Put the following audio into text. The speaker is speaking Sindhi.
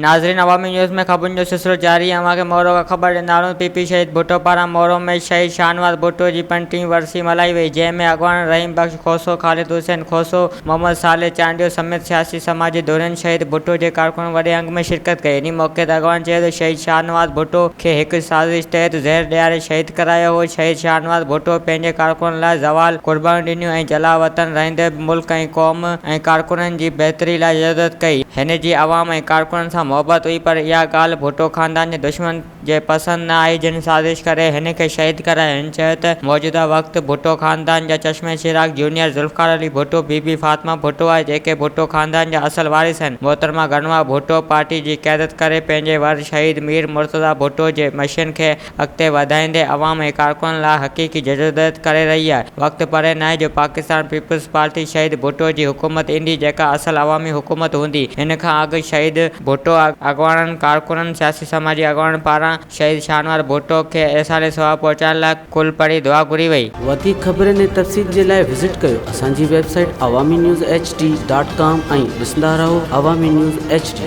ناظرين عوامي نيوز ۾ خبرن جو سلسلو جاري اوهان کي مورو کان خبر ڏيندا هلون پي پي شهيد ڀٽو پاران مورو ۾ شهيد شاهنواز ڀٽو جي پنجٽيهين ورسي ملهائي وئي جنهن ۾ اڳواڻن رحيم بخش کوسو، خالد حسين کوسو، محمد صالح چانڊيو سميت سياسي سماجي ڌرين شهيد ڀٽو جي ڪارڪنن وڏي انگ ۾ شرڪت ڪئي انهي موقعي تي اڳواڻن چيو ته شهيد شاهنواز ڀٽو کي هڪ سازش تحت زهر ڏياري شهيد ڪرايو هو شهيد شاهنواز ڀٽو پنهنجي ڪارڪنن لاء زوال قربانيون ڏنيون ۽ جلاوطن رهندي به ملڪ ۽ قوم ۽ ڪارڪنن جي بهتري لاء جدوجهد ڪئي. هن جي عوام ۽ ڪارڪنن سان محبت هئي پر اها ڳالهه ڀٽو خاندان جي دشمنن جي پسند نه آئي جن سازش ڪري هن کي شهيد ڪرايو. هن چيو ته موجوده وقت ڀٽو خاندان جا چشم چراغ جونيئر ذوالفقار علي ڀٽو، بي بي فاطمه ڀٽو آهي جيڪي ڀٽو خاندان جا اصل وارث آهن. محترمه غنويٰ ڀٽو پارٽي جي قيادت ڪري پنهنجي ور شهيد مير مرتضيٰ ڀٽو جي مشن کي اڳتي وڌائيندي عوام ۽ ڪارڪنن لاء حقيقي جدوجهد ڪري رهي آهي. وقت پري ناهي جو پاڪستان پيپلز پارٽي شهيد ڀٽو جي حڪومت ايندي جيڪا اصل عوامي حڪومت هوندي. ان کان اڳ شهيد ڀٽو اڳواڻن، ڪارڪنن، سياسي سماجي اڳواڻن پاران شهيد شاهنواز ڀٽو کي ايصال ثواب پهچائڻ لاء قل پڙهي دعا گهري وئي. وڌيڪ خبرن ۽ تفصيل جي لاء وزٽ ڪيو اسان جي website Awami news H D dot com ۽ ڏسندا رهو عوامي نيوز ايڇ ڊي.